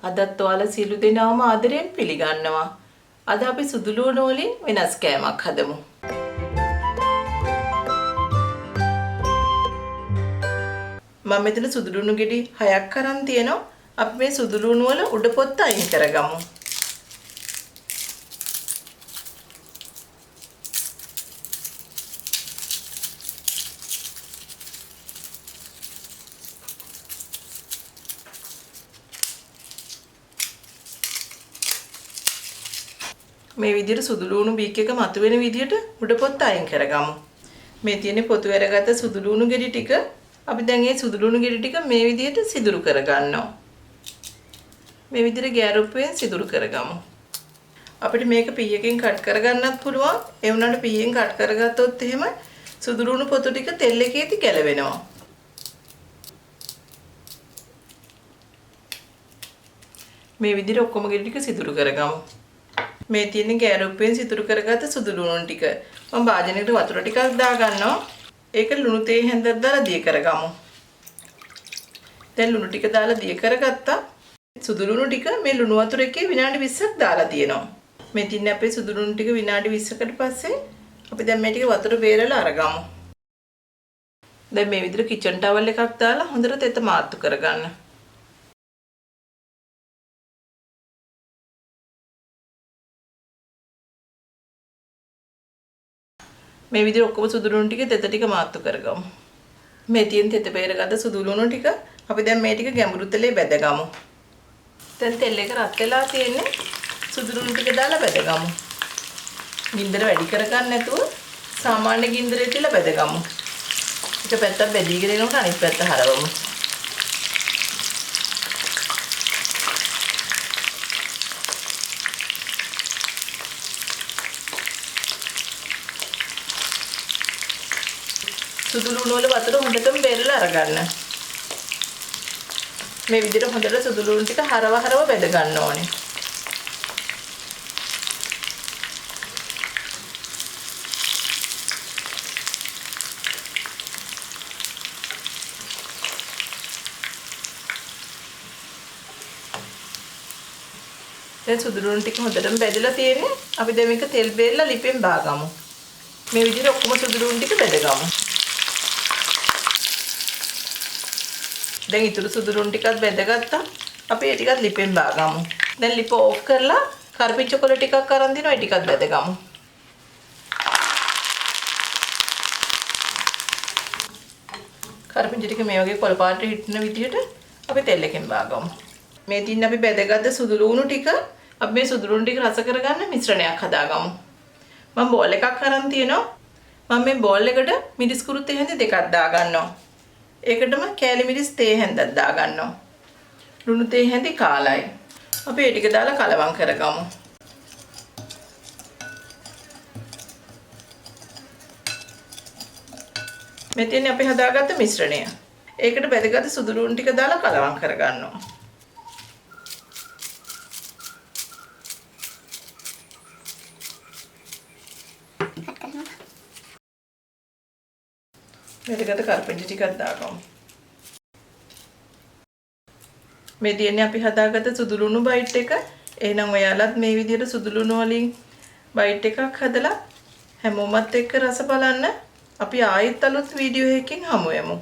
අදත් ඔයාලා සියලු දෙනාම ආදරයෙන් පිළිගන්නවා. අද අපි සුදු ලුණු වලින් වෙනස් කෑමක් හදමු. මම මෙතන සුදු ලුණු ගෙඩි 6ක් අරන් තියෙනවා. අපි මේ සුදු ලුණු වල උඩ පොත්ත අයින් කරගමු. මේ විදිහට සුදු ලුණු බීක් එක මතුවෙන විදිහට උඩ පොත්ත අයින් කරගමු. මේ තියෙන පොතු ඇරගත්ත සුදු ලුණු ගෙඩි ටික අපි දැන් මේ සුදු ලුණු ගෙඩි ටික මේ විදිහට සිදුරු කරගන්නවා. මේ විදිහට ගෑරුප්පුවෙන් සිදුරු කරගමු. අපිට මේක පීයකින් කට් කරගන්නත් පුළුවන්. ඒ වුණාට පීයෙන් කට් කරගත්තොත් එහෙම සුදු ලුණු පොතු ටික තෙල් එකේදී ගැලවෙනවා. මේ විදිහට ඔක්කොම ගෙඩි ටික සිදුරු කරගමු. මේ තියෙන ගෑරුප්පෙන් සිදුරු කරගත්ත සුදු ලුණු ටික මම භාජනයකට වතුර ටිකක් දාගන්නවා. ඒක ලුණු තේ හැන්දක් දාලා දිය කරගමු. දැන් ලුණු ටික දාලා දිය කරගත්තා. සුදු ලුණු ටික මේ ලුණු වතුර එකේ විනාඩි 20ක් දාලා තියෙනවා. මේ තියෙන අපේ සුදු ලුණු ටික විනාඩි 20කට පස්සේ අපි දැන් මේ ටික වතුර බේරලා අරගමු. දැන් මේ විදිහට කිචන් ටවල් එකක් දාලා හොඳට තෙත මාත්තු කරගන්න. මේ විදිහට ඔක්කොම සුදු ලුණු ටික තෙත ටික මාත්තු කරගමු. මේ තියෙන තෙත බේරගත්ත සුදු ලුණු ටික අපි දැන් මේ ටික ගැඹුරු තෙලේ බැදගමු. දැන් තෙල් එක රත් වෙලා තියෙන්නේ. සුදු ලුණු ටික දාලා බැදගමු. ගින්දර වැඩි කරගන්න නැතුව සාමාන්‍ය ගින්දරේ තියලා බැදගමු. එක පැත්තක් බැදීගෙන එනකොට අනිත් පැත්ත හරවමු. සුදු ලුණු වල වතුර හොඳටම බේරලා අරගන්න. මේ විදිහට හොඳට සුදු ලුණු ටික හරව හරව බැද ගන්න ඕනේ. දැන් සුදු ලුණු ටික හොඳටම බැදලා තියෙන්නේ. අපි දැන් මේක තෙල් බේරලා ලිපෙන් බාගමු. මේ විදිහට ඔක්කොම සුදු ලුණු ටික බැදගමු. දැන් ඉතුරු සුදු ලුණු ටිකත් බැදගත්තා. අපි ඒ ටිකත් ලිපෙන් බාගමු. දැන් ලිප ඕෆ් කරලා කරපිංච කොළ ටිකක් අරන් දිනවා. ඒ ටිකත් බැදගමු. කරපිංච ටික මේ වගේ කොළ පාට හිටින විදිහට අපි තෙල් එකෙන් බාගමු. මේ තින් අපි බැදගත්ත සුදු ලුණු ටික අපි මේ සුදු ලුණු ටික රස කරගන්න මිශ්‍රණයක් හදාගමු. මම බෝල් එකක් අරන් තියනවා. මම මේ බෝල් එකට මිරිස් කුරු තේ හැඳි දෙකක් දාගන්නවා. ඒකටම කෑලි මිරිස් තේ හැන්දක් දාගන්නවා. ලුණු තේ හැඳි කාලයි. අපි ඒ ටික දාලා කලවම් කරගමු. මේ තියෙන්නේ අපි හදාගත්ත මිශ්‍රණය. ඒකට බැදගත්ත සුදු ලුණු ටික දාලා කලවම් කරගන්නවා. බැදගත්ත කරපිංච ටිකක් දාගමු. මේ තියෙන්නේ අපි හදාගත්ත සුදු ලුණු බයිට් එක. එහෙනම් ඔයාලත් මේ විදිහට සුදු ලුණු වලින් බයිට් එකක් හදලා හැමෝමත් එක්ක රස බලන්න. අපි ආයෙත් අලුත් වීඩියෝ එකකින් හමු වෙමු.